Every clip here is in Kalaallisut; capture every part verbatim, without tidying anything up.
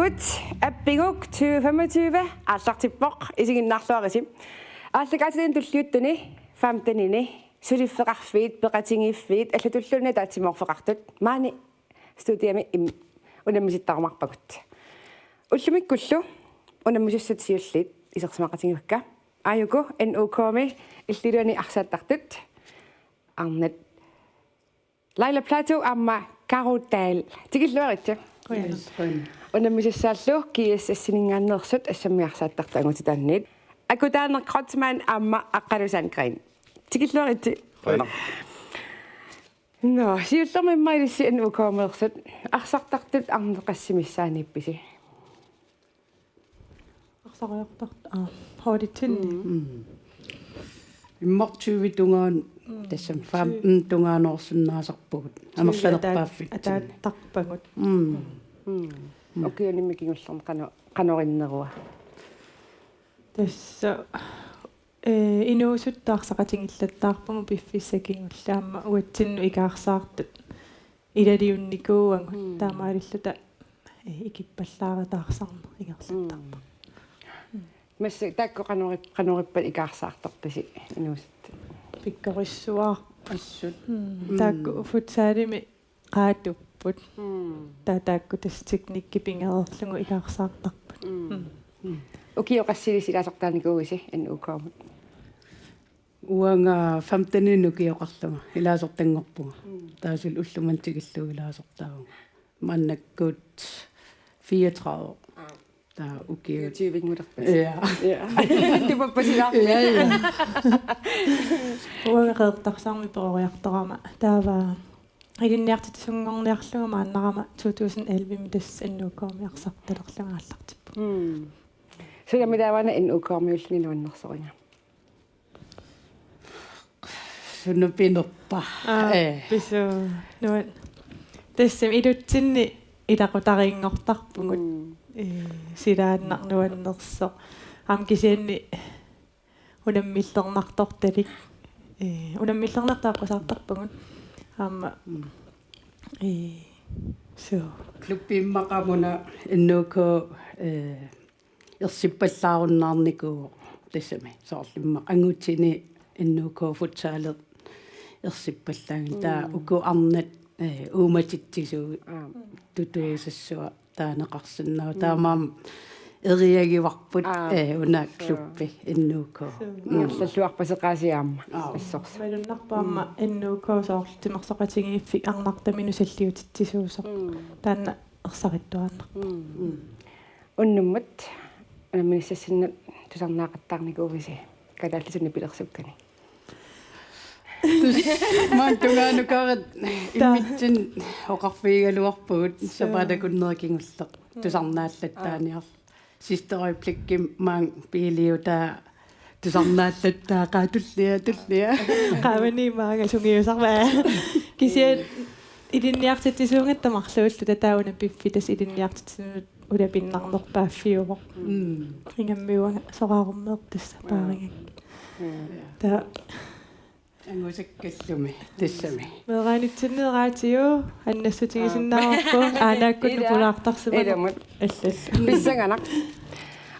Appiguk tyve femogtyve aallartippoq, isiginnaarluarisi. Aallakaatitani tulliuttuni femtenini suliffeqarfiit, peqatigiiffiit allatulluunniit ataatsimoorfeqartut maani studiami im-, unammisittarumaarpagut. Ullumikkullu unammisussat siulliit isersimaqatigivakka. Aajuku N O K-mi illup iluani arsaattartut arnat Laila Platou aamma Karo Dahl. Tikilluaritsi. Qujan. Unammisussaallu G S S-ininngaanneersut assammiarsaattartut angutitaanniit. Akutaaneq Kreutzmann aamma Aqqalu Sandgreen. Tikilluaritsi. Qujanaq. Nå, siullermik immaqa ilissi N O K-meersut arsartartut arnat qassit missaanniippisi? Arsariartart-, aa, holditsinni. Mm. Immaqa tyve tungaan, mm, tassami femten tungaanoorsinnaasarpugut. Tyve amerlanerpaaffitsinni. Ataat-, ataattarpagut. Mm. Mm. Ukiunimmi kingullermi qano-, qanoq innerua? Tassa, ee, inuusuttut arsaqatigillattaarpagut piffissap kingullermi aamma uatsinnut ikaarsaartut ilaliunnikuuagut. Mm. Taamaalilluta, ee, ikippallaartaarsarneq ingerlattarpoq. Mm. Massa taakku qanoq-, qanoq-ippat ikaarsaartarpisi inuusuttut? Pikkorissuaarput. Assut. Mm. Mm. Taakku futsalimi qaatupput. Mm. Taava taakku tassa teknikki pigereerlugu ikaarsaartarput. Mm. Mm. Mm. Ukioq qassilissi ilaasortaanikuuisi N O K-mut? Uanga femten ukioqarlunga ilaasortanngorpunga. Mm. Taava suli ullumimut tikillugu ilaasortaavunga. Maannakkut fireogtredive. Aa. Taava ukiut. Fireogtyve-ngulerpat. Ja. Ja. Tupappasilaar. Ja, ja. Uanga Qeqertarsuarmi peroriartorama. Taava ilinniartitsisunngorniarlunga maannarama to tusind elleve-mi tassa N O K-mi arsartalerlunga aallartippunga. Mm. Sunami taava una N O K-miulluni nuannersoriga? Sunapinerpa. Aa, ee. Pisu. Nuan-, tassami ilutsinni ilaqutariinngortarpugut. Mm. Ee, silaannaq nuannersoq. Aamma kisianni unammillernartortalik. Ee, unammillernartoq aqqusaartarpagut. Aamma. Mm. Ee, suu. Klubbi immaqami una N O K, ee, ersippallaarunnaarnikuuvoq tassami. Soorlu immaqa angutini N O K futsalit ersippallaanngillat. Taava, mm, uku arnat, ee, uumatitsisuut. Aap. Tutuusassuaq taaneqarsinnaavoq. Mm. Taamaammat eriagivarput, aap, ee, una, suu, klubbi N O K. Suu. Mm. Ingerlalluarpaseqaasi aamma. Aap. Assorsuaq. Malunnarpoq aamma, mm, N O K soorlu timersoqatigiiffik arnartaminut salliutitsisuusoq. Mm. Taanna ersarittuaannarpoq. Mm. Mm. Unnummut unamminissassinnut tusarnaaqattaarnikuuvisi Kalaallisut Nipilersukkani? Tus-, maani tungaanukareermat immitsinnut oqarfigigaluarpugut, suu, sapaatip akunneri kingulleq. Mm. Tusarnaallattaarniarlugu. Sidste øjeblikkimi maanga biiliutaa tusarnaallattaaqaaq, tullia, tullia. Qaavani maanga sungiusarpara. Kisianni ilinniartitsisuugatta marluulluta taava una piffissaq ilinniartitsisunut ulapinnarnerpaaffiuvoq. Mm. Ingammik uanga soraarummeerpoq tassa, mm, paarigakkit. Mm. Taava angusakkallumi tassami. Meeraanitsinni raatiup annassutigisinnaavarput. Aap. Aanaakkut, ila, nukulaartarsimapput. Ilumut. Allallu. Pissanganaq.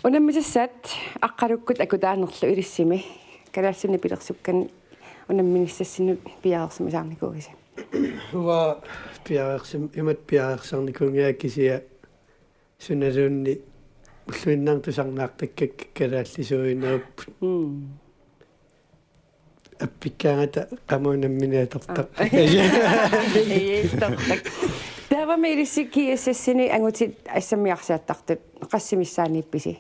Unammisassaat Aqqalukkut Akutaanerlu ilissimi Kalaallisut Nipilersukkani unamminissassinnut piareersimasaarnikuuvisi? Uanga piareersim-, imatut piareersarnikuunngilara, kisianni sunaluunniit ulluinnarni tusarnaartakkakka kalaallisuuinerupput. Mm. Appikkaangata qanoq unammineq atortaq. Aap. Ej, atortaq. Taavami ilissi G S S-ini angutit assammiarsaattartut qassit missaanniippisi?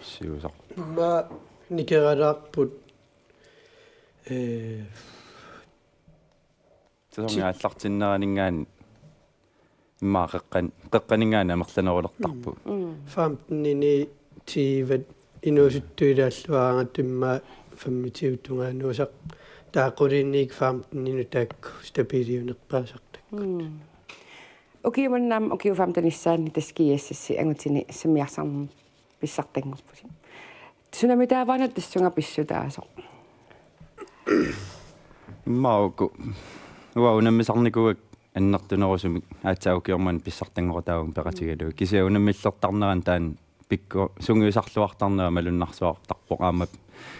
Siusaq. Immaqa nikeralaarput, ee, Tassami aallartinneraninngaanniit immaqa qeqqan-, qeqqaninngaanniit amerlanerulertarpugut. Mm. Femtenini tyvet inuusuttut ilaalluaraangatta immaqa femogtyve tungaanuusaq, taava qulinit femteninut taakku stabiliunerpaasartakkut. Mm. Ukiut manna aamma ukiut femtenissaanni tassa G S S-i angutini assammiarsaarnermi pissartanngorpusi. Sunami taava una tassunga pissutaasoq? Immaqa uku. Uanga unammisarnikuuakka annertunerusumik aatsaat ukioq manna pissartanngoqataavunga peqatigalugu. Kisianni unammillertarnerani taanna pikku sungiusarluartarnera malunnarsuartarpoq, aamma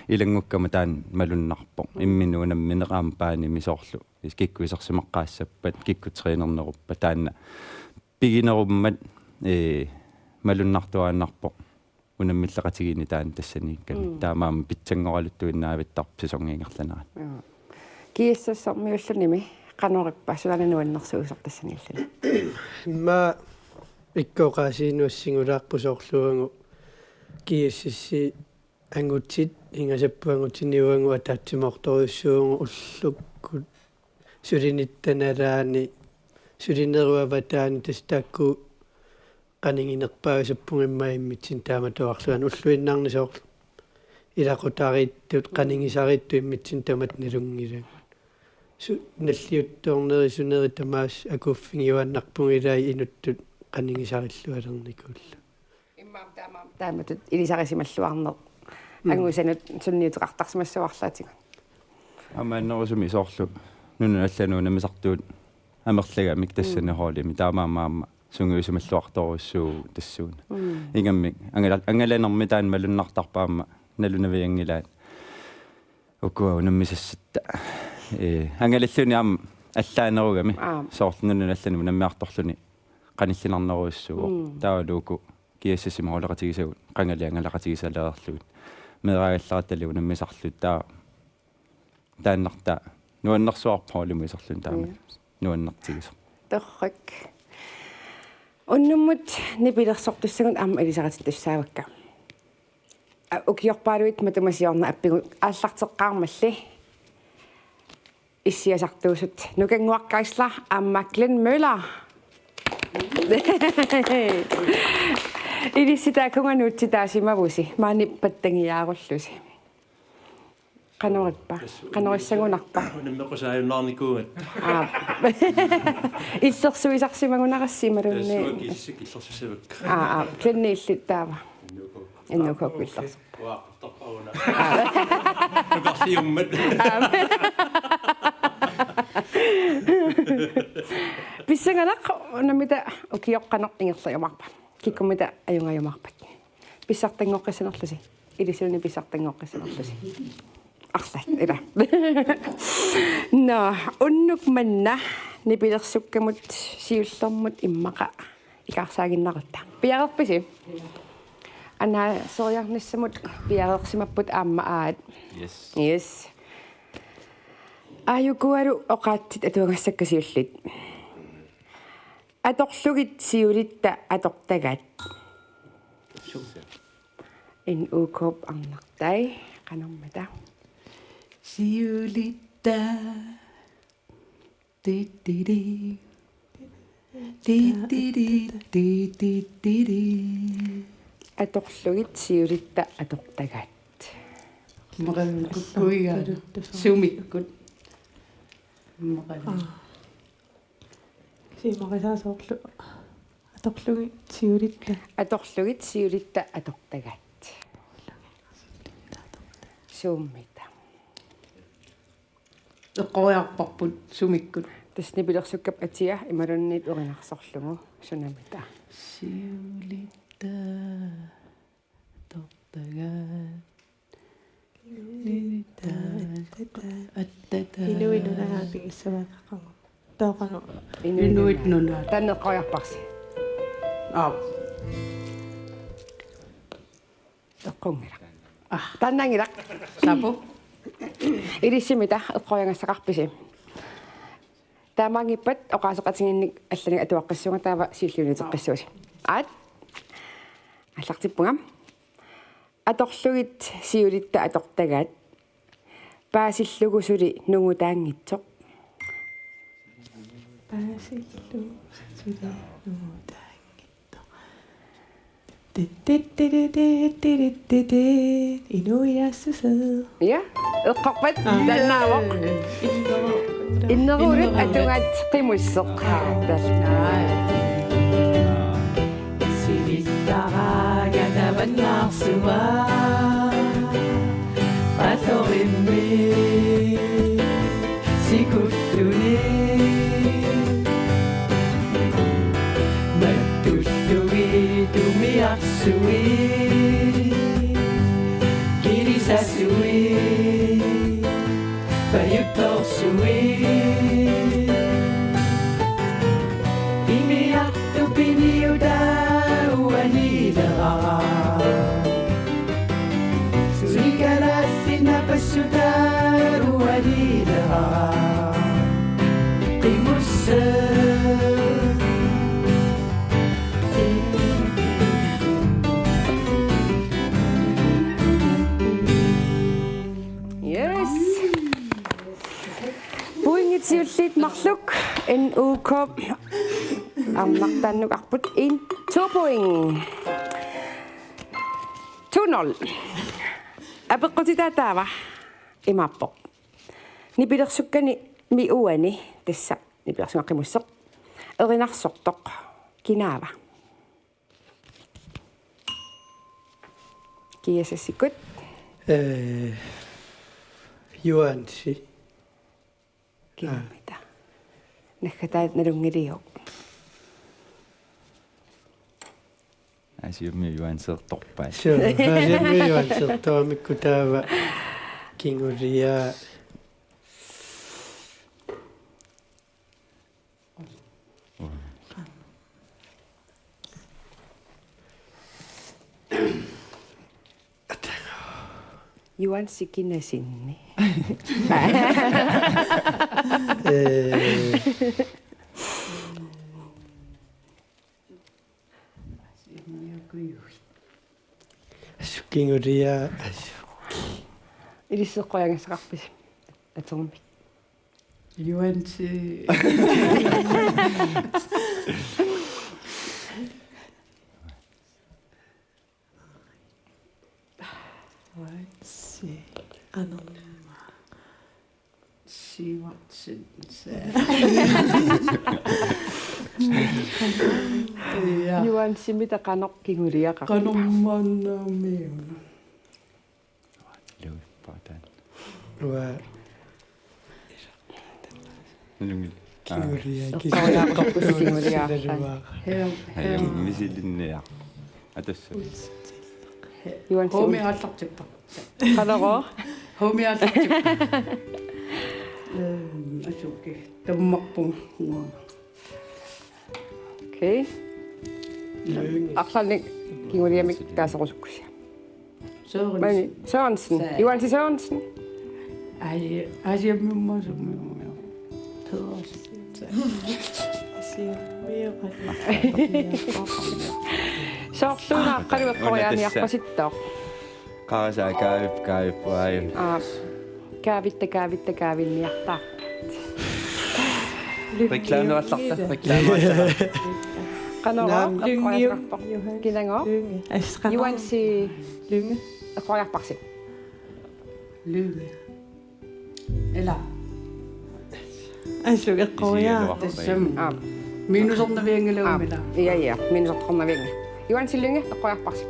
ilanngukkama taanna malunnarpoq. Imminut unammineq aamma paanimi soorlu. Kikkut isersimaqqaassappat, kikkut trænerneruppat, taanna piginerummat, ee, malunnartuaannarpoq. Unammilleqatigiinni taanna tassaniikkanik. Mm. Taamaammat pitsanngoraluttuinnavittarpoq sæsonip ingerlanerani. Joo. GSS-ermiullunimi qanorippa, sunaana nuannersuusoq tassaniilluni? Immaqa ikkoqaasiinuassingulaarpoq soorlu uagut GSS-i angutit, ingasapput angutini uagut ataatsimoortorujussuuvugut ullukkut sulinitta nalaani, sulinerup avataani tassa taakku qaniginerpaasarpugut immaqa immitsinnut taamatuarlugu ulluinnarni soorlu ilaqutariittut, qanigisariittut immitsinnut tamatta nalunngilagut. Su-, nalliuttoornerisunerit tamaasa akuuffigiuaannarpugut ilai inuttut qanigisarillualernikuullutik. Immaqa taama-, taamatut ilisarisimalluarneq. Mm. Angusanut sunniuteqartarsimassavarlaatigut. Aamma annerusumik soorlu nunanut allanut unammisartuut amerlagamik tassani, mm, holdimi. Taamaammat aamma sungiusimalluartorujussuuvoq tassuuna. Mm. Ingammik angala-, angalanermi taanna malunnartarpoq, aamma nalunavianngilaat ukua unammisassatta. Ee, angalalluni aamma allaanerugami. Aap. Soorlu nunanut allanut unammiartorluni qanillinarnerujussuuvoq. Mm. Taavalu uku GSS-imi holdeqatigisagut qangali angalaqatigisalereerlugit. Meeraagallarattali unammisarluta, taava taannartaa nuannersuarpoq holdimut iserluni taama. Ja. Nuannertigisoq. Torrak. Unnummut nipilersortussagut aamma ilisaritussaavakka. A, ukiorpaaluit matuma siorna appigut aallarteqqaarmalli issiasartuusut Nukannguaq Geisler aamma Glenn Møller. Ilissi taakkunga nuutsitaasimavusi, maani pattangiaarullusi. Qanorippa? Qanorissanngunarpa? Unammeqqusaajunnaarnikuugatta. Aap. Illersuisarsimagunarassi imaluunniit. Tassa uanga GSS-ikkut illersussavakka. Aap, aap. Glenni illit taava? N K K. N K K-kkut illersupput. Uaaqartarpara una. Aap. Nukarliummat. Aap. Pissanganaq, unammita ukioq qanoq ingerlajumaarpa? Kikkummita ajugaajumaarpat? Pissartanngoqqissanerlusi. Ilissinnut pissartanngoqqissanerlusi. Arlaat, ila. Nå, unnuk manna nipilersukkamut siullermut immaqa ikaarsaaginnaratta. Piareerpisi? Anaaseriarnissamut piareersimapput aamma aat. Yes. Yes. Aajukualu oqaatsit atuagassakka siulliit. Atorlugit siulitta atortagaat. N K K-p arnartai, qanormita? Siulitta. Ti, ti, ti. Ti, ti, ti, ti, ti, ti, ti. Atorlugit siulitta atortagaat. Maqalu kukkuigaat. Sumikkut. Maqalu. Aa. Siumarisaa soorlu. Atorlugit siulitta. Atorlugit siulitta atortagaat. Suummita? Eqqoriarparput sumikkut. Tassa nipilersukkap atia imaluunniit urinarsorlugu, sunamita? Siulitta atortagaat. Siulitta atortagaat. Inuit nunangaat pigissavakka. Tooqanu. Inuit nunangaat. Taanna eqqoriarparsi? Aap. Eqqunngilaq. Aa. Taannaanngilaq. Saapu. Ilissimita eqqoriagassaqarpisi? Taamaanngippat oqaaseqatigiinnik allanik atuaqqissuunga, taava siulliuniteqqissuusi. Aat. Aallartippunga. Atorlugit siulitta atortagaat. Paasillugu suli nungutaanngitsoq. Paasillugu suli nungutaanngitsoq. Tittittititittittittit. Inuiaassuseq. Ja, eqqorpat. Aa. Taannaavoq. Inneruulut. Inneruulut. Atugaat qimusseq. Aa. Tassa. Sivittaraangata avannaarsua. Qallorimmi sikulluni. Sui, pajuttoq sui. Piniartup piniutaa uaniilerara. Suli kalaallit napassutaa uaniilerara. Qimussaq. Yes. Pointit siulliit marluk N U K arnartaannut arput en, to point. To nul. Apeqqutitaa taava imaappoq: Nipilersukkanimi uani, tassa nipilersunga qimusseq, erinarsortoq kinaava? Kiasassikkut. Eh, Juansi. Kimmita. Naggataat nalunngiliuk? Aasiummi Juanseertorpaa. Suu, Aasiummi Juanseertoramikku taava kingulia. Juansi kinasinni? Eh. Assut kingulia, assut. Ilissi eqqoriagassaqarpisi? Atormik. Juansi. Juansi. Anorma. Siuartitsi. Ja. Juansimit qanoq kinguliaqarpa? Qanormaannarmiuna. Luu, paatan. Uanga. Nalunngil-. Kingulia. Eqqoriartorpusi kinguliaa. Silaluaa. Hej, hej. Hej, misilinniaq. Atassu. Juansi. Huumi aallartippa. Qanoq? Huumi aallartippa. Ehm, asuki. Tammarpunga. Okay. Arlaannik kinguliamik taaserusukkusia. Sørensen. Mani Sørensen. Sær. Juansi Sørensen. Ai, Aasiammimma summiummiu. Pedersen. Sær. Soorluuna aqqalu eqqoriaaniarpasittoq? Qarasaa kaavip-, kaavippuaajun. Aa, kaavitta, kaavitta, kaavinniartaarpat. Reklamerallarta, reklamerallarta. Qanoq? Naam. Eqqoriarpar-, Lynge. Kinango? Lynge. As-, qanoq? Juansi. Lynge. Eqqoriarparsi? Lynge. Ila. Assut eqqoriaa. Isigaluarpaa. Tassami. Aap. Minusornavianngilagut. Aap. Ila. Ja, ja. Minusornavianngilagut. Juansi Lynge, eqqoriarparsi?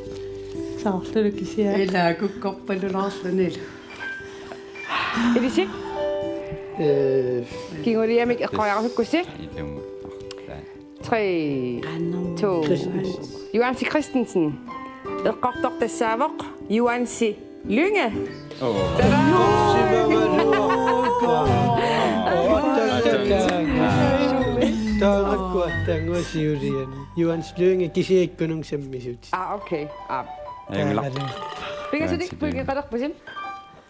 Soorlulu kisianni. Ila, kukkorpalulaarluni ila. Ilissi? Eh. Kinguliamik eqqoriarusukkussi? Ilumut. Tre, to. Christensen. Juansi Christensen. Eqqortoq tassaavoq Juansi Lynge. Oh. Tada! Taamakkua tangua siuliani. Juansi Lynge kisianni kunung sammisut. Ah, okay. Ah. Ajunngilaq. Taamalu. Pingasunik, Juansi Lynge. Pointeqalerpusi?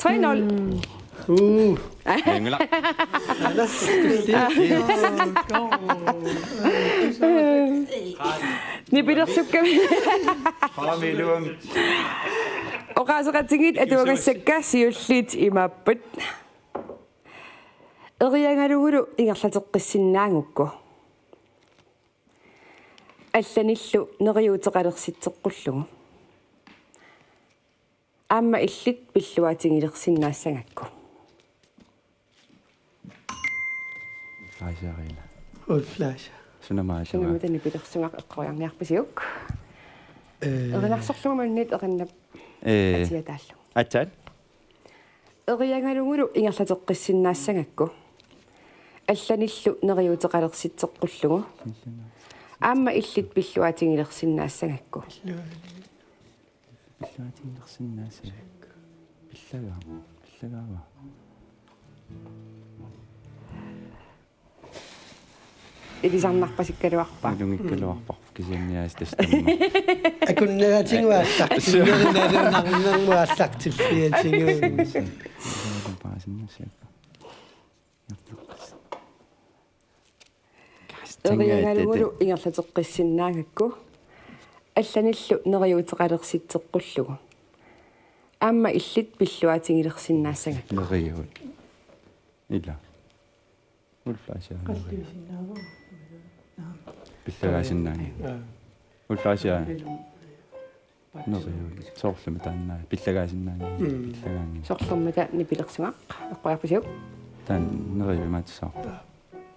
Tre nul. Mm. Uh. Ajunngilaq. Nipilersukkamik. Qaamiluam. Oqaaseqatigiit atuagassakka siulliit imaapput: Eriagalugulu ingerlateqqissinnaagukku, allanillu neriuuteqalersitseqqullugu, aamma illit pilluaatigilersinnaassagakku. Laasiarina. Ulf Laas. Sunamaasara. Sunamita nipilersugaq eqqoriarniarpisiuk? Eh. Erinarsorlugu maanna erinap-. Eh. Atiataallu. Aatsaat. Eriagalugulu ingerlateqqissinnaassagakku, allanillu neriuuteqalersitseqqullugu, aamma illit pilluaatigilersinnaassagakku. Pilluaatigilersinnaassagakku. Pillagaava? Pillagaava? Ilisarnarpasikkaluarpa? Malunngikkaluarparput kisianni aasiit tassa tamma. Akunneraatigut aallartinnerunalunarnermut aallartilliatigut. Paasinnassiakka. Eriagalugulu ingerlateqqissinnaagakku allanillu neriuuteqalersitseqqullugu. Aamma illit pilluaatigilersinnaassagakku. Neriuut. Ila. Ullut aasiit neriuut. Qalluisinnaavara. Pillagaasinnaanngilaq. Aa. Ullut aasiit. Neriuut. Soorlumi taanna pillagaasinnaanngilaq. Mm. Pillagaanngilaq. Soorlumi taanna nipilersugaq. Eqqoriarpisiuk? Taanna neriuut imaattussaavoq.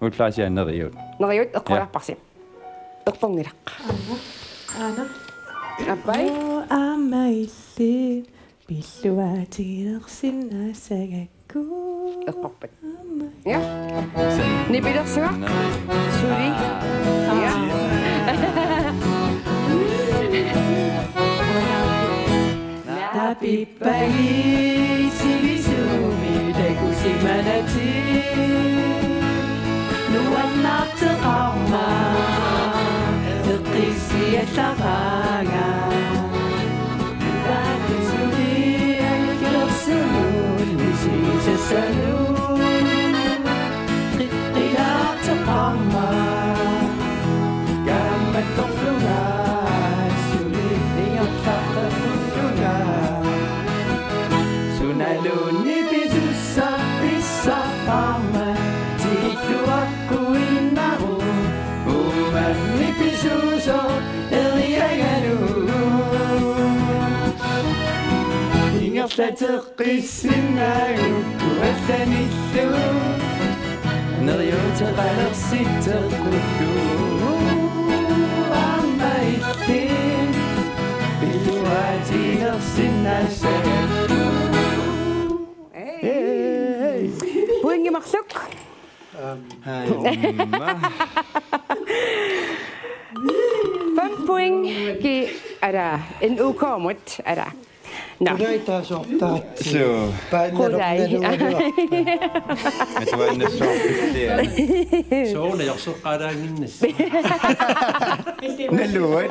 Ullut aasiit neriuut. Neriuut eqqoriarparsi. Ja. Eqqunngilaq. Aana. Aana. Appai. Oo, aamma illit pilluaatigilersinnaassagakku. Eqqorpat. Aamma. Ja. Nipilersugaq. Suli. Ja. Naapippagisivisuumi takusimanatik. Nuannaarteqarmat eqqissiallaraangat. Taakisuli angilersunut misigisassanut. Qeqqilaarteqarmat. Kaammattorlunga, suli ingerlaqqertullunga. Sunaluunniit pisussaq pissartarmat, tikilluaqquinnaruk, uumammi pisuusoq eriagaluk. Ingerlateq- Qissinnaagukku allanillu. Neriuuteqalersitseqqullugu. Aamma illit. Pilluaatigilersinnaassagakku. Hey. Hey. Pointi marluk. Aamma. Fem point ki, ara, N U K-mut, ara. Nå. Qulai taasortaat. Suu. Paannalu Qulai. Nalugaluarpa. Atuannassuarpillia. Soorlu jorsuqqaalaanginnassa. Naluat.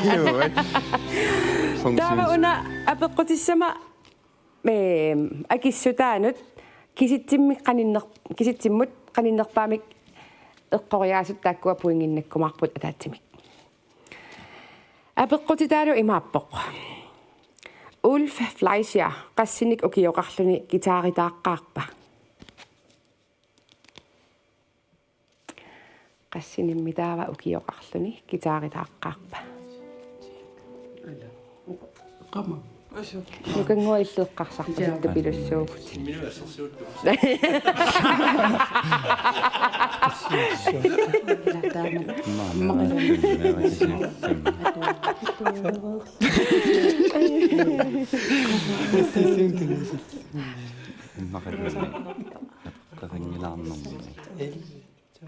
Naluat. Taava una apeqqutissama, ehm, akissutaanut kisitsimmik qaninner-, kisitsimmut qaninnerpaamik eqqoriaasut taakkua pointinnakkumaarput ataatsimik. Apeqqutitaalu imaappoq: Ulf Fleischer qassinik ukioqarluni guitaritaaqqaarpa? Qassinimmi taava ukioqarluni guitaritaaqqaarpa? Qama. Nukannguaq illit eqqarsarpasittupilussuuvutit.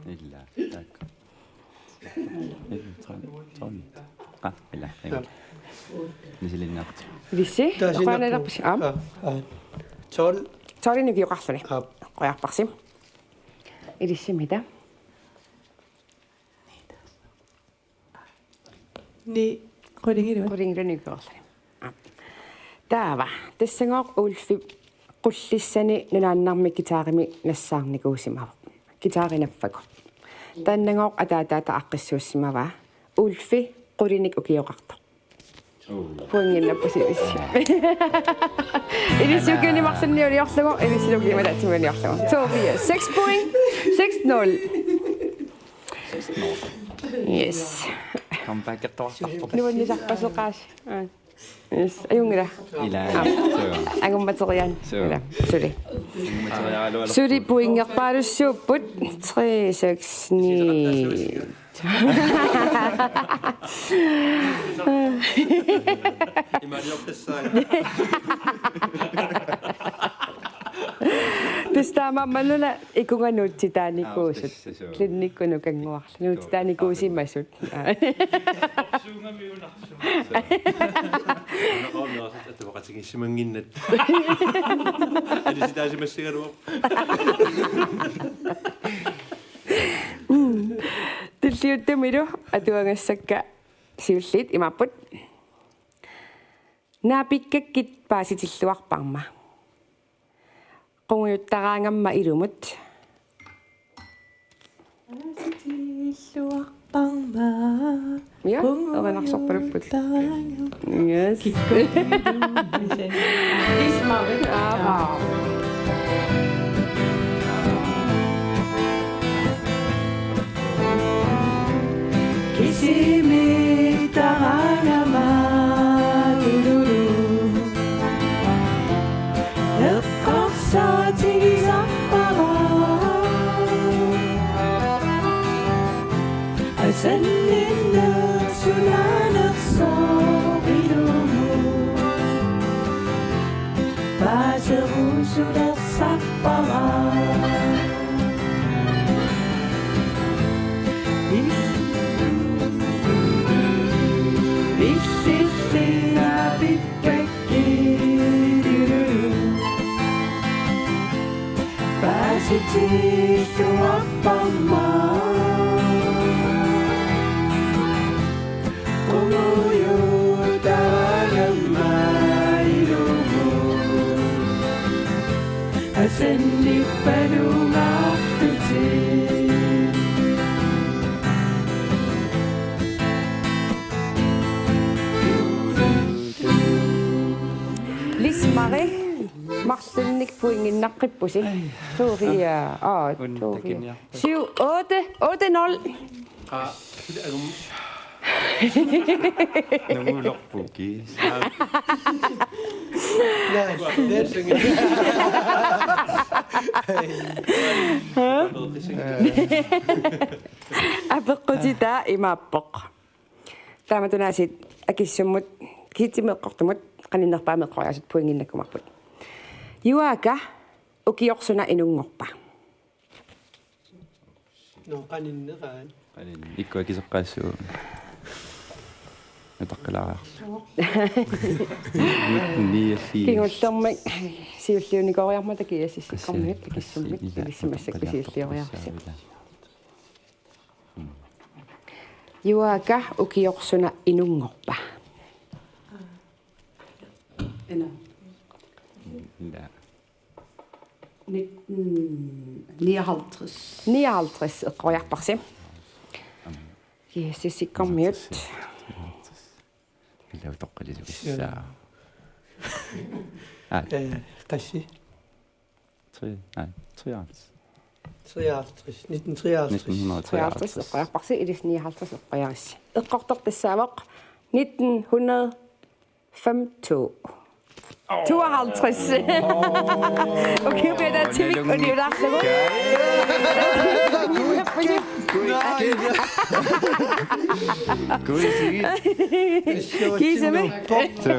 Illa, taakku. Illa, tolv, tolv. Qa, ila, ila. Misilinnaartut. Ilissi, taasinnaappoq. Oqaannalerpisi, aap. Aa, aa. Tolv. Tolvinik ukioqarluni. Aap. Qujarparsi. Ilissi mida? Ni, qulingiluat. Qulingiluat ukioqarluni. Aap. Taava, tassagooq Ulfi qullissani nunaannarmi guitarimi nassaarnikuusimavoq. Guitari naffakku. Taannagooq ataataata aaqqissuussimavaa. Ulfi qulinik ukioqartoq. Pointinnappusi ilissi. Ilissi ukiuni marlunni uliorlugu, ilissi ukiuni marlunni uliorlugu. Sofia, seks point, seks nul. Yes. Comebackertoqartarpoq. Nuannisarpaseqaasi. Aa. Yes, ajunngilaq. Ila. Aap. Suu. Angummateriaat. Suu. Ila. Suli. Angummaterialualu. Suli pointerpaalussuupput. Tre, seks, ni. Imaaliortassaanga. Tassa taamaammat una ikunga nuutsitaanikuusut. Aa, tassa suu. Klinnikkut nukannguarlu. Nuutsitaanikuusimasut. Aa. Suungami unarsu. Una qaamneerasat atuaqatigiissimannginnat. Alisitaasimassagaluarpoq. Tulliuttamilu atuagassakka siulliit imaapput: Naapikkakkit paasitilluarparma. Qungujuttaraangamma ilumut. Paasitilluarparma. Ja, qungujuttaraangamma. Yes. Kikkunngilu. Ismail. Aap. Kisimittaraangama ilumut. Eqqarsaatigisarpara. Asanninneq sunaanersoq ilumut. Paaserusulersarpara. Illilli naapikkakkit paasitilluarparma. Qungujuttaraangamma ilumut. Asannippalungaartutit. Lis Marie, marlunnik pointinnaqqippusi. Sofia, aa, Sofia. Syv, otte, otte nul. Aa, suli agum. Nungulerpuki. Naa, naa, singit. Apeqqutitaa imaappoq. Taamatut aasiit akissummut, kisitsisitsimut eqqortumut, qaninnerpaamik eqqoriaasut pointinnakkumaarput. Juaaka ukioq suna inunngorpa? Nå, qaninneraa. Qanin-, ikkua akisoqqaassuugut. Utaqqilaariarlugu. Nitten niogfirs. Kingullermik siulliunikooriarmata kiasissikkormiut akissummik, ilaa, akissummik, ilaa, siullioriarsi. Juaaka ukioq suna inunngorpa? Ena. Ilaa. Nitten nioghalvtreds. Nioghalvtreds eqqoriarparsi. Kiasissikkormiut. Ilaa, utoqqalisussaavoq. Aa. Eh, qassi? Tre-, nej, treoghalvtreds. Treoghalvtreds. Nitten treoghalvtreds. Nitten hundrede og treoghalvtreds. Treoghalvtreds eqqoriarparsi, ilissi nioghalvtreds eqqoriaritsi. Eqqortoq tassaavoq nitten hundrede fem to. Tooghalvtreds. Okay, Peter, tillykke, uniulaarlugu. Kiisami. Suu.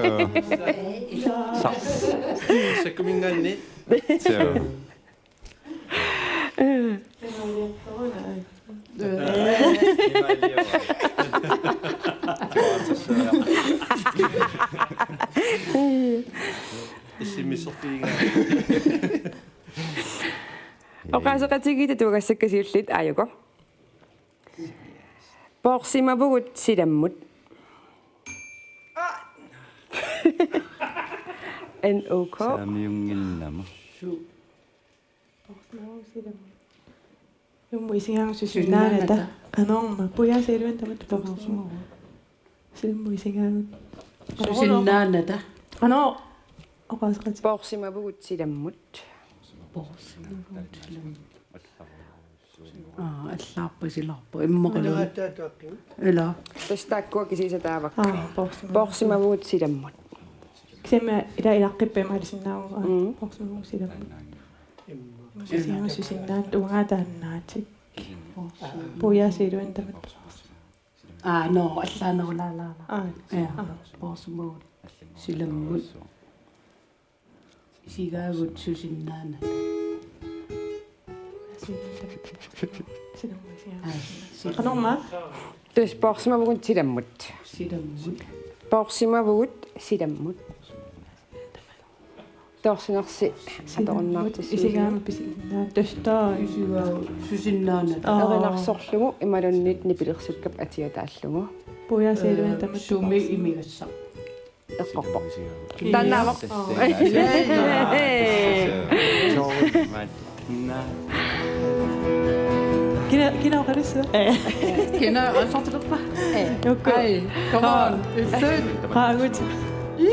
Sa-. Sakkuminngaanniit. Suu. Oqaaseqatigiit atuagassakka siulliit, aajuku. Poorsimavugut silammut. N O K. Saamiunnginnama. Suu. Poorsimavugut silammut. Silammut isigaangut susinnaanata. Susinnaanata. Qanorma. Pujaasa iluani tamatta poorsimavugut. Silammut isigaangut. Susinnaanata. Qanoq oqaaseqatit? Poorsimavugut silammut. Poorsimavugut silammut. Aa, allaarpasilaarpoq. Immaqalu. Ila. Tassa taakkua kisiisa taavakka. Aa, poorsimavugut. Poorsimavugut silammut. Kisianni ila ilaqqippa imaalisinnaavunga. Mm. Poorsimavugut silammut. Susinnaanata uangaataannaatik. Pujaasa iluani tamatta. Aa, no, allaanerulaalaana. Aa. Ja, aa. Poorsimavugut silammut. Isigaagut susinnaanata. Qanormaa? Tassa poorsimavugut silammut. Silammut. Poorsimavugut silammut. Toorsinersi atorunnaartissuusiuk. Isigaama pisinnaa tassa. Isigaa susinnaanata. Aa. Erinarsorlugu imaluunniit nipilersukkap atiataallugu. Pujaasiiluin tamat. Sumi imigassaq. Eqqorpoq. Taannaavoq. Kina, kina oqalussu? Kina ansvartilerpa? Nuku. Ai, come on. Qaangut.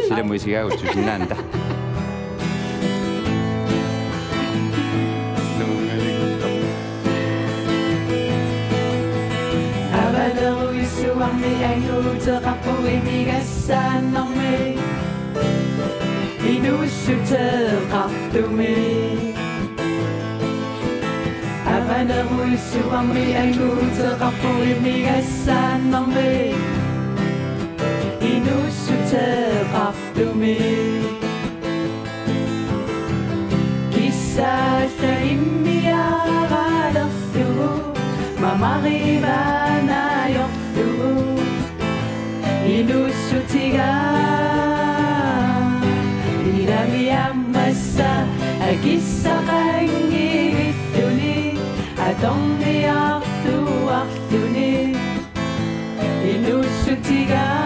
Silammut isigaagut susinnaanata. Avaneruissuarmi anguuteqarpoq imigassaannarmi. Inuussuteqartumi. Avaneruissuarmi anguuteqarpoq imigassaannarmi. Inuussuteqartumi. Kissaallagimmik aaralerlugu mamarivaannaajorlugu inuussutigaa. Ilami ammassa akissaqanngivilluni atorniartuarluni. Inuussutigaa.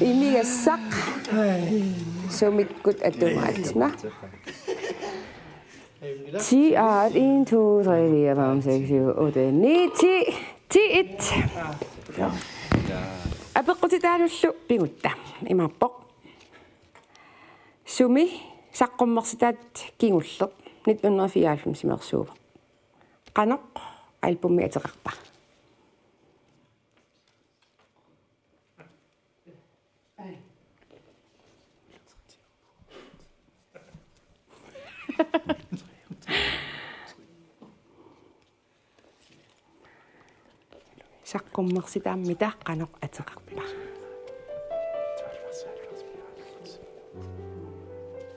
Imigassaq. Sumikkut atugaat. Naa. Ti, aa, en, to, tre, fire, fem, seks, syv, otte, ni, ti. Ti, et. Apeqqutitaallu pigutta. Imaappoq. Sumi saqqummersitaat kingulleq nitten hundrede fireoghalvfemsimeersuuvoq? Qanoq albumi ateqarpa? Saqqummersitaammita qanoq ateqarpa?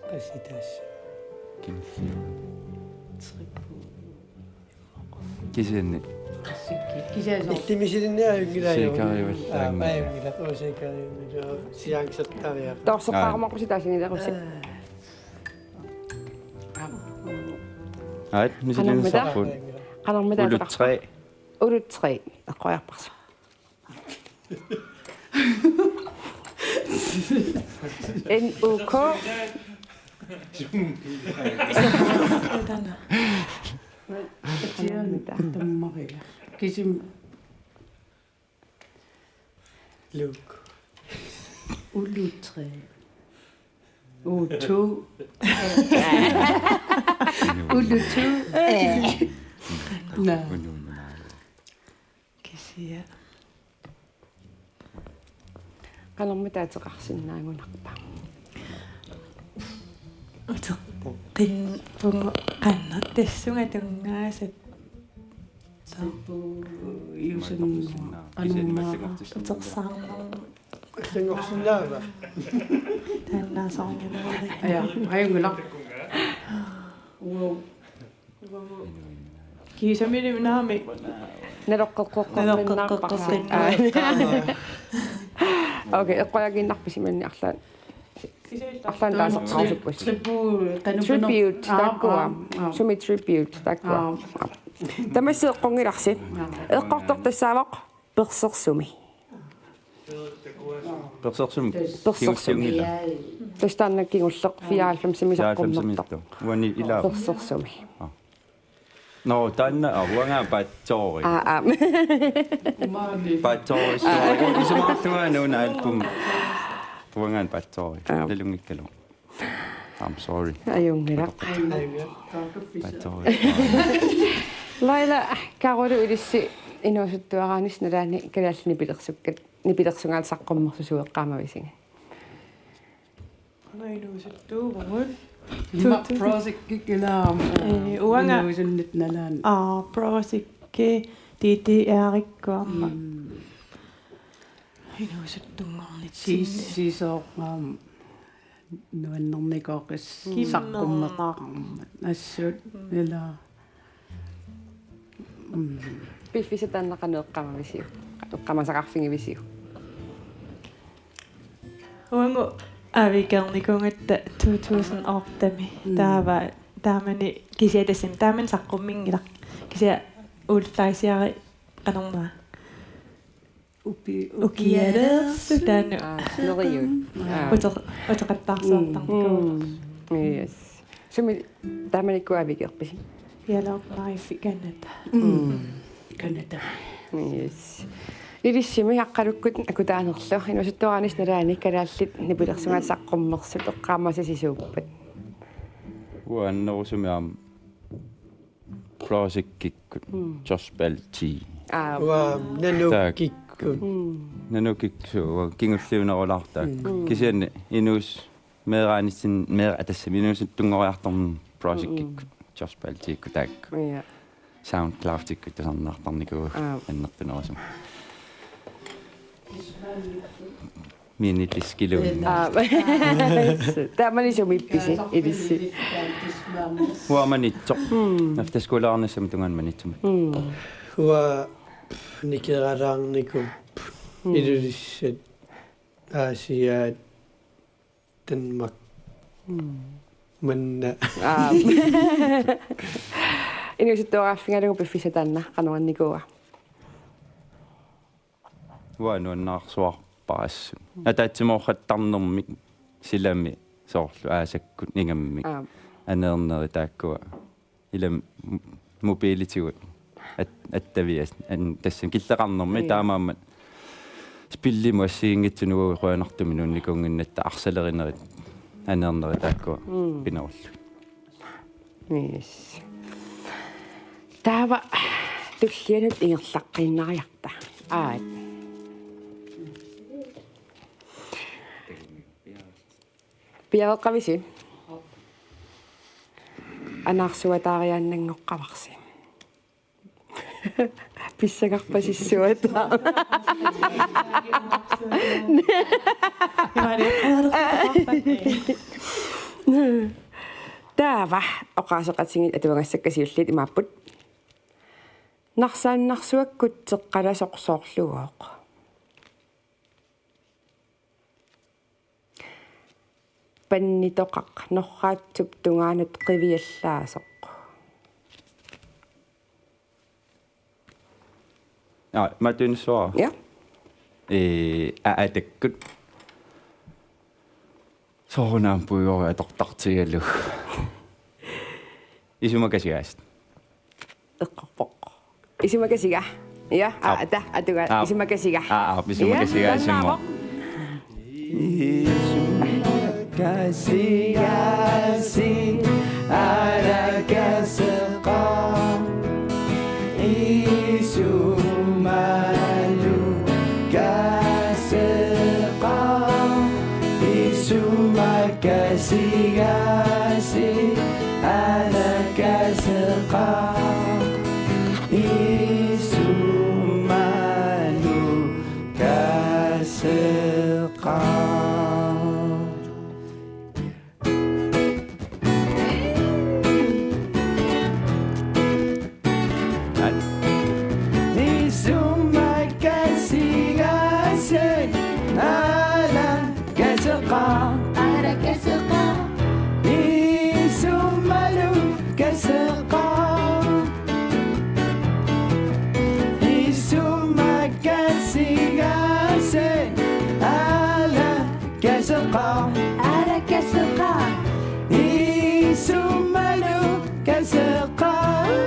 Qasitaas. Kisianni. Kisianni. Illimisilinni ajunngilaq. Siikariuallaanngilaq. Aa, ajunngilaq. Oo, siikariuallaanngilaq. Siaangsertariaq. Torseqqaarumaarpusi taasinilerusi. Aat, misilinnissarput. Qanormita? Qanormita ateqarpa? Ulut tre. Ulut tre. Eqqoriarparsi. N U K. Tamarmita. Kisim. Luke. Ulut tre. U to. Ulut to. Nå. Kisianni. Qanormita ateqarsinnaagunarpa? Uteqqippunga qanoq tassunga tunngasut. Juusunngua. Anumma. Utersaarnermut. Allanngorsinnaava? Taanna soorunami. Ja, ajunngilaq. Wow. Kiisamini unaami. Naloqqeqqeqqinnaarparsi. Naloqqeqqeqqinnaarparsi. Okay, eqquajagiinnarpisi manni arlaat. Arlaat taasaqarusuppus. Tribute, taakku. Sumi tribute, taakku. Tamassi eqqunngilarsi. Eqqortoq tassaavoq Persersumi. Persersumi. Persersumi. Kingulliunngilaq. Tassa taanna kingulleq fireoghalvfemsimi saqqummertoq. Uani ilaa. Persersumi. Nå, taanna, aa, uanga paatsoori. Aa, aa. Paatsoori, soori. Isumaqarlunga una album. Uanga paatsoori. Aa. Nalunngikkaluarlunga. I'm sorry. Ajunngilaq. Paatsoori. Laila, Karulu ilissi inuusuttuaraanissat nalaani kalaallit nipilersukkat, nipilersungaat saqqummersusueqqaamavisigit. Inuusuttuuvugut. Ima projecti kinaam. Ee, uanga inuusunnit nalaani. Aa, projecti D D R-ikkut aamma. Mm. Inuusuttunngornitsinni. Siissoorngaam nuannernikoqis. Kimmerneq. Saqqummeqqammat. Assut. Mm. Ila. Mm. Piffissaq taanna qanoq eqqaamavisiuk? Eqqaamasaqarfigivisiuk? Uagut aavikernikuugatta two thousand otte-mi. Mm. Taava taamani kisianni tassami taamani saqqummiunngilaq. Kisianni Old Spice-iari qanormaa. Upi-, ukialeersu taanna. Aa, sneriut. Aa. Uter-, uteqattaarsuartarnikuuvoq. Mm. Yes. Sumi taamanikkut aavikerpisi? Yellow Knife Canada. Mm. Canada. Yes. Ilissimi Aqqalukkut akutaanerlu inuusuttuaraanis nalaani kalaallit nipilersugaat saqqummersut eqqaamasasisuuppat? Uanga annerusumik aamma Classic-ikkut. Mm. Josh Bell T. Aa. Uanga Nanook-ikkut. Mm. Nanook-ikkut, suu, uanga kingulliunerulaartaakku. Mm. Kisianni inuus-, meeraanitsin-, meera-, tassami inuusuttunngoriartorneq Classic-ikkut. Mm. Josh Bell T-ikkut taakku. Ja. SoundCloud-ikkut tusarnaartarnikuuagut. Aa. Annertunerusumik. Minidiskiluunniit. Aa. Taamani sumiippisi ilissi? Uanga Maniitsoq. Mm. Efterskoleernissamut tungaanut Maniitsumut. Mm. Uanga nikeralaarnikuuvoq. Mm. Ilulissat, Aasiaat, Danmark. Mm. Manna. Aa. Inuusuttuaraaffigalugu piffissaq taanna qanoq annikuua? Uanga nuannaarsuarpara assut. Ataatsimoortarnermik silami soorlu aasakkut ingammik. Aap. Aneerneri taakkua. Ilami m-, mobiilitigut at-, attavias an-, tassami killeqarnermi. Ii. Taamaammat spillimut assigiinngitsunik uagut qujanartumik nuunnikuunnginnatta arsalerinerit aneerneri taakkua. Mm. Pinerullugit. Yes. Taava tullianut ingerlaqqiinnariarta. Aat. Piareeqqavisi? Anaarsuataariaannanngoqqavarsi. Pissangarpasissuata. Taava oqaaseqatigiit atuagassakka siulliit imaapput: Narsaannarsuakkut teqqalasoq soorlugooq? Pannitoqaq norraatsup tungaanut qiviallaasoq. Aa, Matunissuara. Ja. Ee, a-, atakkut. Soorunami puigori atortartigalugu. Isumakasigaasat. Eqqorpoq. Isumakasiga. Ja, a-, Aap. Ata, atuga, Aap. Isumakasiga. Aa, aap, isumakasiga. Ja, isumo. Tannaavoq. Isumakasigaasi alakaseqaaq. Isumalukaseqaaq. Isumakasigaasi alakaseqaaq. Isumalukaseqaaq. Isumakasigaasi alakaseqaaq. Alakaseqaaq. Isumalukaseqaaq. Isumakasigaasi alakaseqaaq. Alakaseqaaq. Isumalukaseqaaq.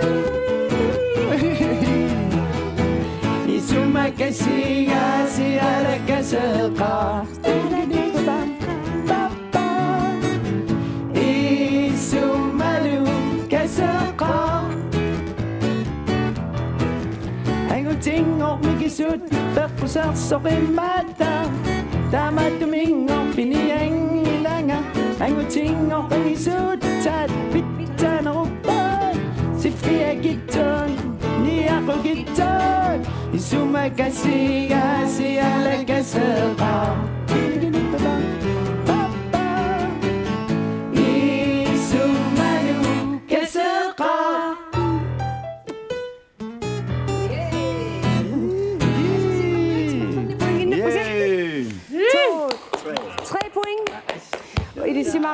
Isumakasigaasi alakaseqaaq. Isumalukaseqaaq. Angutinngormat mikisut peqqusersoq imaattoq. Taamaattuminngormat pinianngilanga. Angutinngormat angisuutsaat pitsaaneruppat. Siffiakitsuut, niaqukitsuut. Isumakasigaasi alakaseqaaq.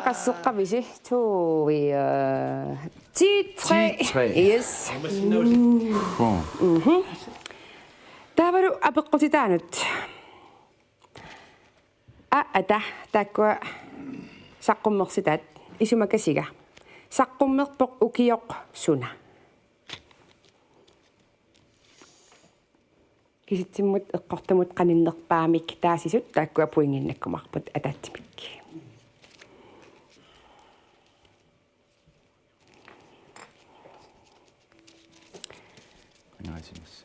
Qasseqqavisi? To, øh, ti, tre. Ti, tre. Yes. Bon. Mhm. Taavalu apeqqutitaanut. A, ata, taakkua saqqummersitaat. Isumakasiga. Saqqummerpoq ukioq suna? Kisitsimmut eqqortumut qaninnerpaamik taasisut taakkua pointinnakkumaarput ataatsimik. Angaasimassu.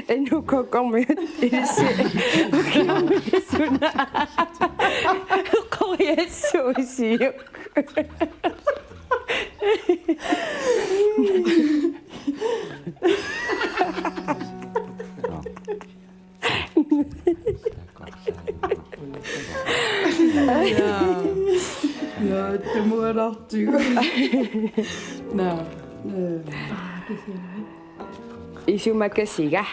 Enu kokkormiut ilisi. Ukioq suna? Qoriassuusiuk. Ja, tamualartigu. Naa. Isumakasiga.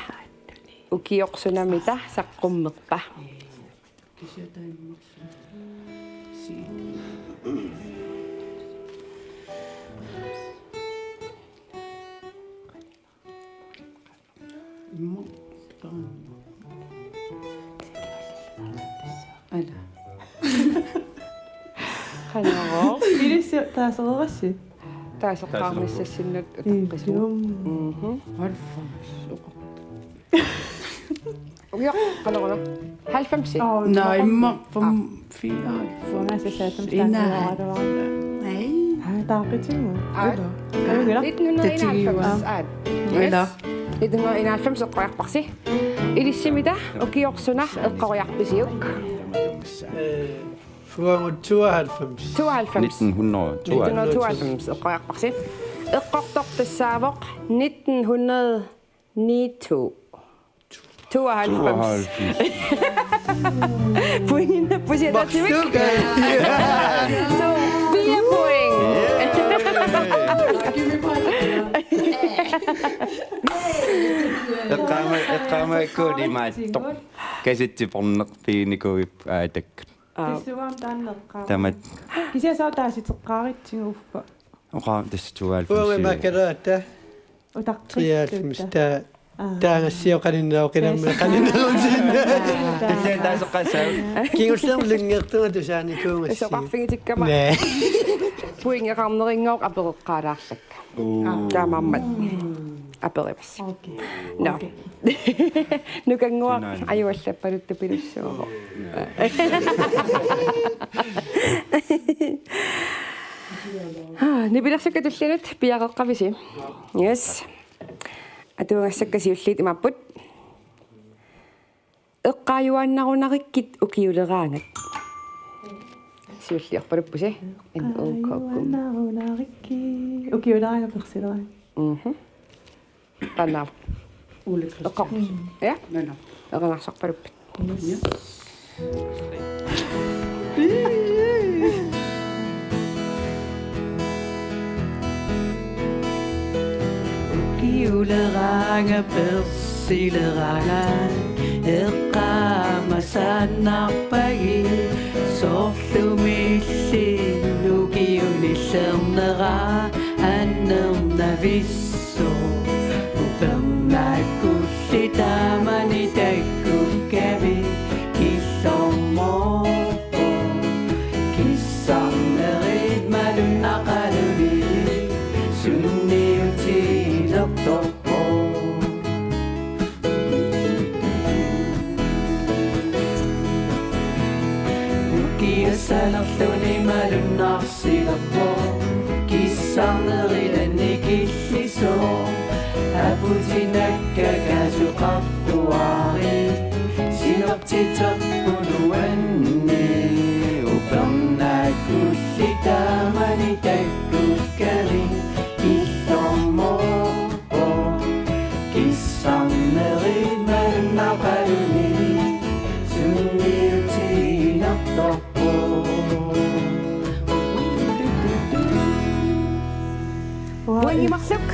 Ukioq sunamita saqqummerpa? Ala. Qanoq? Ilissi taasereerassi? Taaseqqaarnissassinnut utaqqisumut. Mhm. Halvfems. Ujoq, qanoruna? Halvfems. Nej, imma fem, fire, Uanga sisaatum Ina. Taaseraarluarlugu. Nej. Aa, taaqitigu. Aa. Ujoq. Nitten hundrede enoghalvfems. Tatigiua. Aa. Ila. Nitten hundrede enoghalvfems eqqoriarparsi. Ilissimita ukioq suna eqqoriarpisiuk? Øh, Fuangut tooghalvfems. Tooghalvfems. Nitten hundrede tooghalvfems. Nitten hundrede tooghalvfems eqqoriarparsi. Eqqortoq tassaavoq nitten hundrede ni to. Tooghalvfems. Pointinnappusi ataatsimik. Så fire point. Eqqaama-, eqqaamaakkuuneq imaattoq. Kasittiporneq piginikuuipput aatak. Aa. Tassuaam taanna eqqaama. Tamat. Kisianni taasiteqqaaritsigu uffa. Oqaa tassa Uanga tooghalvfems. makalaata. Utaqqilluta. Treoghalvfems. Ta-, Aa. taangassiu qaninneruqinammi qaninnerusinna. Tassa taaseqqaassaaq. Kingullermi lunngertunga tusaanikuugassi. Soqarfigitikkama. Nej. Pointeqarnerinngooq apereqqaalaarlakka. Taamaammat. Aperivas. Okay. Nå. Okay. Nukannguaq Sinaani. Ajuallappaluttupilussuuvoq. Aa, nipilersukkat tullianut piareeqqavisi? Yes. Atuagassakka siulliit imaapput. Eqqaajuaannarunarikkit ukiuleraangat. Siulliorpaluppusi. N O K K. Eqqaajuaannarunarikkit. Ukiuleraangat persileraangat. Mhm. Qannaaq. Ole Christian. Eqqorput. Ja? Nana. Eqqarsarpaluppit. Ja. Ukiuleraangat persileraangat eqqaamasaannarpagit soorlumi illit ukiunilernera annernavissoq. Upernaakulli taamani takkukkamik killormoorpoq. Kissarnerit malunnaqaluni sunniutiilertorpoq. Ukiassalerluni malunnarsilerpoq. Kissarnerit annikillisoq. Aputinakkakaasoqartuarit. Silertiterput uanni. Upernaakulli taamani takkukkamik killormoorpoq. Kissarnerit malunnaqaluni sunniutiilertorpoq. Pointi marluk.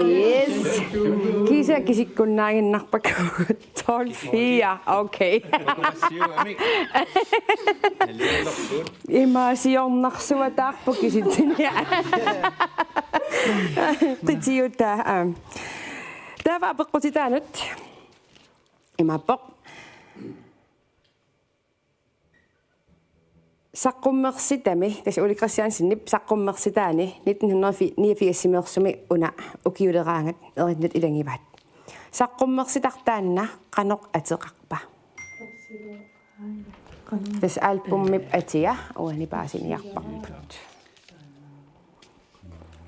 Yes. Kisa Kisikkunnaaginnarpakka. Tolv fire. Okay. Imaasiornarsuataarpoq kisitsinia. Qitiutaa. Taava apeqqutitaanut. Imaappoq. Saqqummersitami, tassa Ole Christiansenip saqqummersitaani nitten hundrede niogfirs una ukiuleraangat erinnat ilagivaat. Saqqummersitartaanna qanoq ateqarpa? Tassa albumip atia uani paasiniarparput.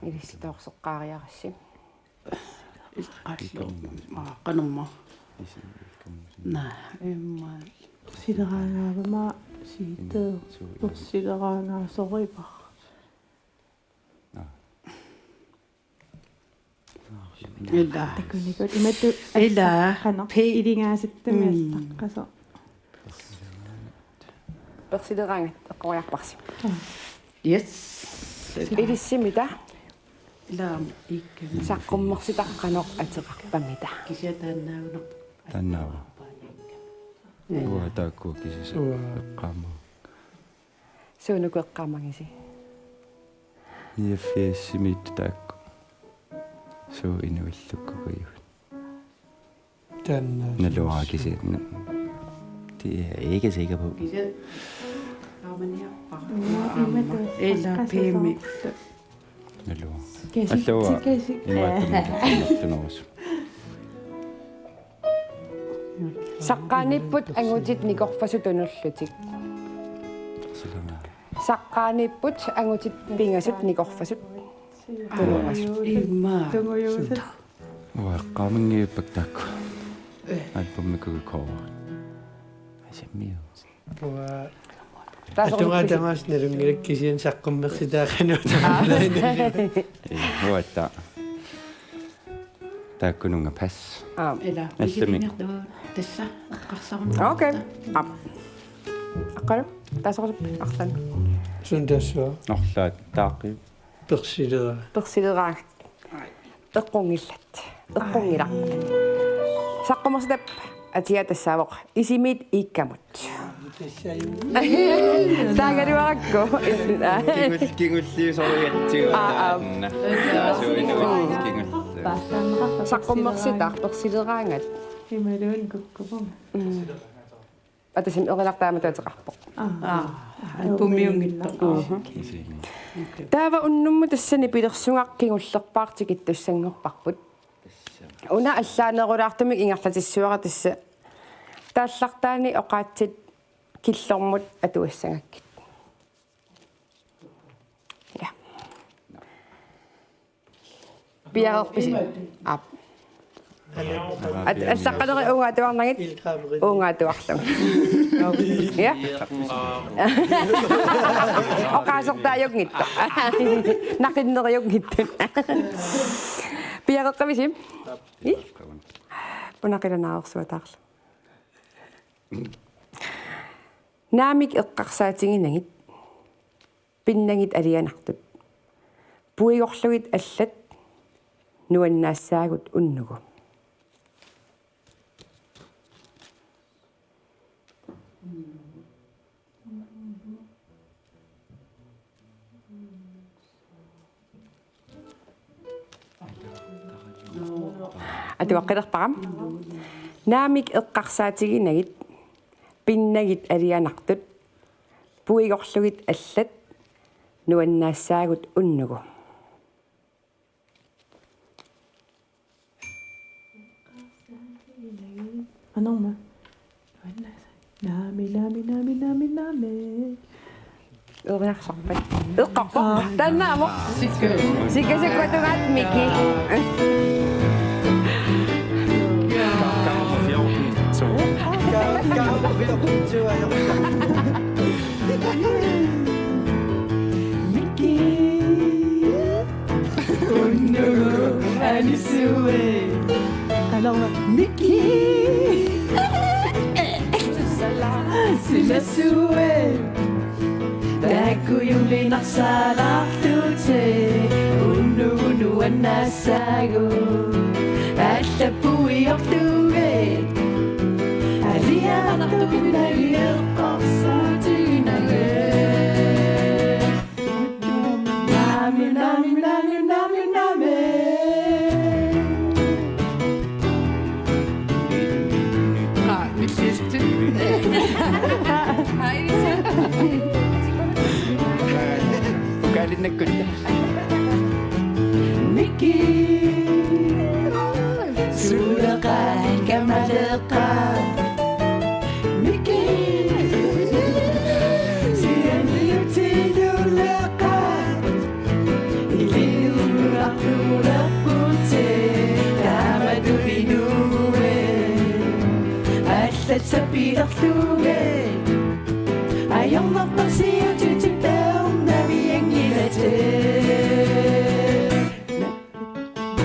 Ilissi toorseqqaariarassi. Aa, qanorma. Naa, imma. Persileraangaavama siitee. Persileraangaasoriva. Ila. Takunikut imatut ila. Assaqanaq. Pe- ilingaasattumik. Mm. Assaqqasoq. Persileraangat eqqoriarparsi. Yes. Ilissimita. Ila ikka. Saqqummersitaq qanoq ateqarpamita. Kisianni taannaagunarpoq. Taannaava. Uanga taakku kisiisa. Uanga. Eqqaama. Suunuku eqqaamagisi? Niogfirsimiittut taakku. Suu inuillukkukkit. Taanna. Naluara kisianni. Det er jeg ikke sikker på. Kisianni. Aamma niarpara. Uanga imatut. Ila piimi. Naluara. Kasik-, allua kasik-, imaattumik tunerus. Saqqaaniipput angutit nikorfasut tunullutik. Saqqaaniipput angutit pingasut nikorfasut tunullutik. Imma. Tungujuusut. Uanga eqqaamanngippakka taakku. Albummikkukkit. Asammiu. Uanga. Tasoq atungaa pissi- tamaasa nalunngilakka kisianni saqqummersitaaqanut. Ii, uatta. Taakkununnga pas. Aap. Ila, allami. Ikilingertu tassa eqqarsarunnaarta. Okay. Aap. Aqqalu, tasoq arlan. Suut tassa. Arlaat taaqi. Persilera. Persileraangat. Eqqunngillat. Eqqunngilaq. Saqqummersitap atia tassaavoq Isimiit iikkamut. Taagaluarakku. Kingul-, kingulliusorigatsigu. Aa, aa. Taanna. Suunuku kingul-. Saqqummersitaq persileraangat. Imaluunniit kukkupunga. Mm. Atasim erilartaamatuateqarpoq. Aa. Aa, albummiunngitsoq. Mhm. Taava unnummut tassani pilersugaq kingullerpaaq tikittussanngorparput. Una allaanerulaartumik ingerlatissuara tassa taallartaani oqaatsit killormut atuassagakkit. Ja. Piareerpisi? Aap. At-, allaqqaneri uunga atuarnagit? Uunga atuarlugit. Ja. Oqaasertaajunngitsoq. Naqinneriunngitsoq. Piareeqqavisi? I? Una qilanaarsuataarlu. Naamik eqqarsaatiginagit, pinnagit alianartut. Puigorlugit allat nuannaassaagut unnugu. Atuaqqilerpara. Naamik eqqarsaatiginagit, pinnagit alianartut, puigorlugit allat nuannaassaagut unnugu. Qanorma? Naami, naami, naami, naami, naami. Eqqarsaatigaluarpat. Eqqarpa. Aa. Taannaavoq. Sikka. Sikka, sikka, tungaat Miki. Miki. Unnugu anisue. Qanorma? Miki. Silasue. Taakku juullinarsalaartute. Unnugu nuannaassaagut. Allappu Nami, nami, nami, nami, nami. Ukaalinnakkut. Miki. Suleqaat, kamaleqaat. Miki. Sianiutiluleqaat. Iliuulertulerputit. Taamatut inuit. Allat sapilerlugit. Ajornartorsiutitut taornavianngilatit.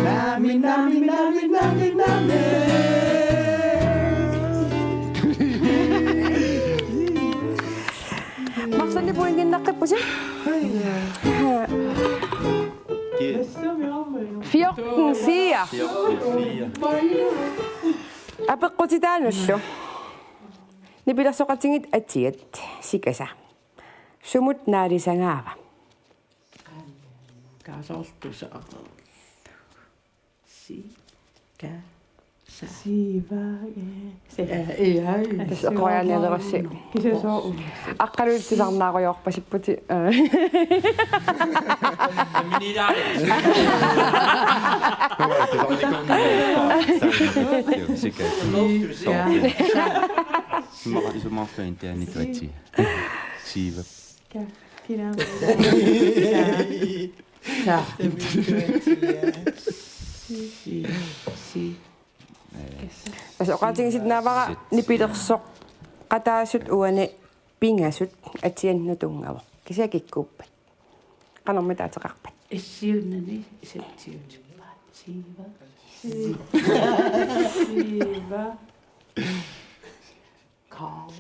Nami, nami, nami, nami, nami. Marlunnik pointinnaqqippusi. Ki- fjorten fire. Fjorten fire. Apeqqutitaanullu. Nipilersoqatigiit atsiat, sikasa. Sumut naalisagaava? Kaasortusa. Si. Ka. Sa. Siiva. Eh, eh, ai. Tassa oqariarnialerassi. Kisianni sooq. Aqqaluit tusarnaarujoorpasipputit. Minilaa. Sika. Sika. Sumaqarluinnaat taanna tuatsi. Siiva. Ka. Kina. Sa. Si. Si. Tassa oqaatigisinnaavara nipilersoqataasut uani pingasut atsiannut tunngavoq. Kisianni kikkuuppat? Qanormita ateqarpat? Issiunnani satsiunippaat. Siiva. Siiva. Carl.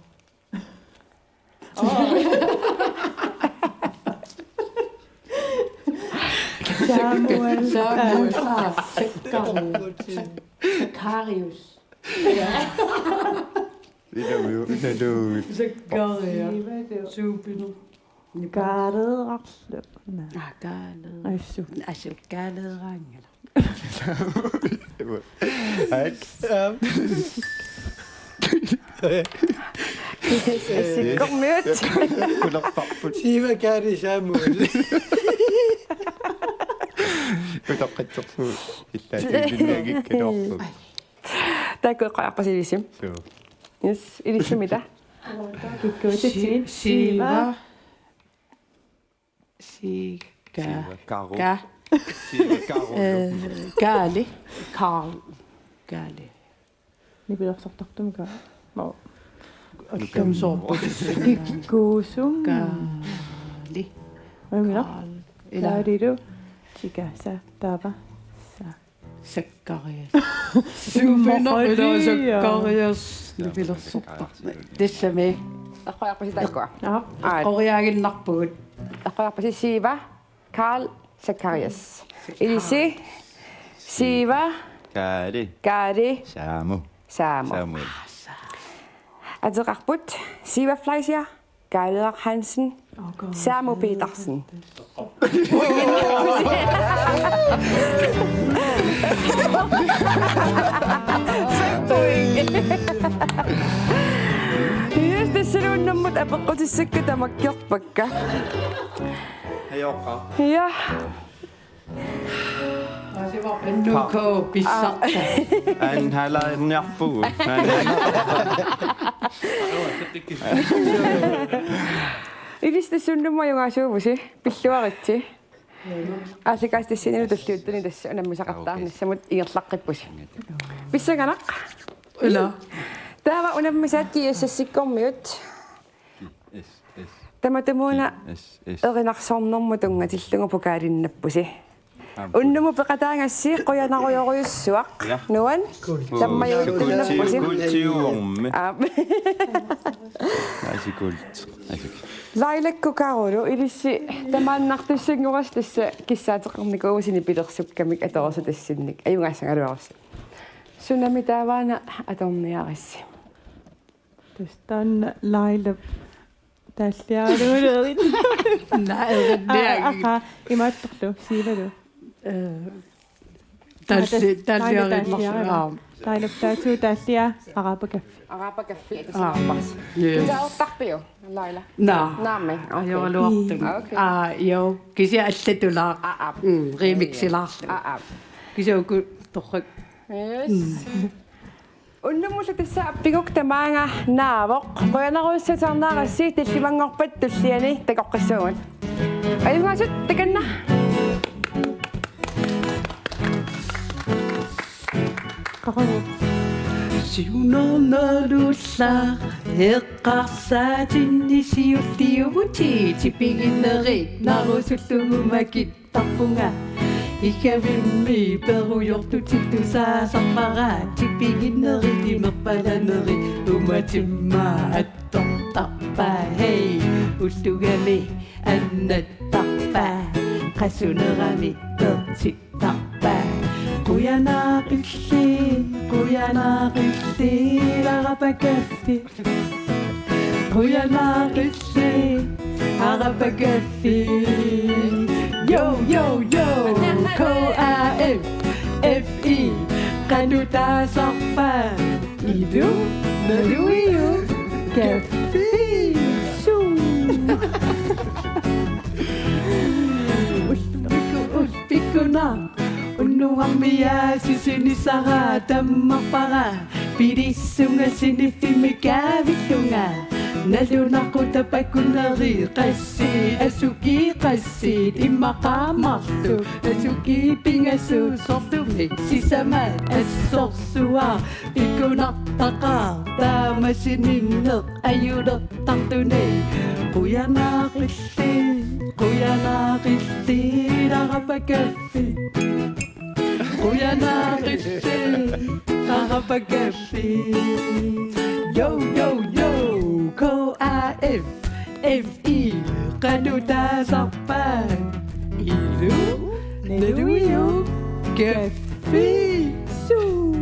Samuel. Samuel. Ah, Sakarius. Sakarius. Ilamiu, ilamiu. Sakarius. Suupinaq. Kaaleerarlu. Ah, kaaleera. Assut. Assut kaaleeraanngilaq. Ak. Sikkormiut. Kulerparput. Siiva Kaali Samuel. Utoqqatsersugut. Illaatiinnagikkaluarput. Taakku eqqoriarpasi ilissi. Suu. Yes, ilissi mita? Kikkuutit. Si-, Siiva. Siiva. Sika. Siiva Karu. Ka. Siiva Karu. Eh, Kaali. Kaal. Kaali. Nipilersortartumi Ka. Mo. Nukam soorput. Kikkuusum. Kaali. Mamila. Kaal. Ila. Kaalilu. Sika sa. Taava. Sa. Sakarias. Suupinaq ila Sakarias. Nipilersortarput. Tassami. Eqqoriarpasi taakkua? Aap. Aap. Eqqoriaaginnarpugut. Eqqoriarpasi Siiva, Carl, Sakarias. Ilissi Siiva, Kaali. Kaali, Saamu. Saamu. Samuel. Ateqarput Siiva Fleischer, Kaaleeraq Hansen, Saamu Petersen. Yes, tassalu unnummut apeqqutissakka tamakkerpakka. Ajoqqa. Ja. Nuko pissarta. Anhalaarniarpugut. Ilissi tassunnermut ajugaasuuvusi, pilluaritsi. Aallakaatitassinnut tulliuttuni tassa unammisaqattaarnissamut ingerlaqqippusi. Pissanganaq. Ila. Taava unammisaat G S S-ikkormiut. Tamatumuuna erinarsornermut tunngatillugu pokaalinnappusi. Unnummut peqataagassi qujanarujorujussuaq. Ja. Nuan. Tammajorujorujussuaq. Kultiuormi. Aap. Asi kult. Asi. Lailakku Karulu ilissi tamaannartussanngorassi tassa kissaateqarnikuuvusi nipilersukkamik atorusuttassinnik. Ajugaassagaluarussi. Sunami taavaana atorniarissi? Tassa taanna Laila taalliaraluarit. Naa, erinniagit. Aa, aa, imaattorlu, Siivalu. Eh, taalli-, Laila taalliarit-, taalliarit-, aa. Laila Platou taalliaa Arapakaffi. Arapakaffi, aa, tassa. Yes. Kitaartarpiuk, Laila? Naa. Naamik, okay. Ajoraluartumik. Okay. Aa, jo. Kisianni allatulaaq. Aa, aa. Mm, remixilaarluni. Aa, aa. Kisianni uku torrak. Yes. Mm. Unnummullu tassa Piguk tamaanga naavoq. Qujanarujussuaq, taarnaarassi, tallimanngorpat tulliani takoqqissaagut. Ajugaasut, takanna. Qaqugu. Siunernerullaaq eqqarsaatinni siulliuvutit tipiginnerit narusullugu makit- tarpunga. Igavimmi perujortutit tusaasarpara, tipiginnerit imerpalanerit umatimma attortarpaa. Hej, ullugami annattarpaa, qasunerami pertittarpaa. Qujanaqilli, qujanaqilli, Arapakaffi. Qujanaqilli, Arapakaffi. Yo, yo, yo. K A F F I. Qanoq taasarpa? Ilu, naluiu, kaffi. Suu. Ulpiku, ulpikuna. Unnuarmiaasisinissara tammarpara. Pilissunga siniffimmi kaavillunga. Nalunaqutaq pakuneri qassit, asuki qassit, immaqa marluk, asuki pingasut, soorlumi sisamat assorsuaq, pikunartaqaaq taama sininneq ajulertartuni. Qujanaqilli, qujanaqilli, Arapakaffi. Qujanaqilli, Arapakaffi. Yo, yo, yo, K A F F I, qanoq taasarpa? Ilu, naluiu, kaffi. Suu.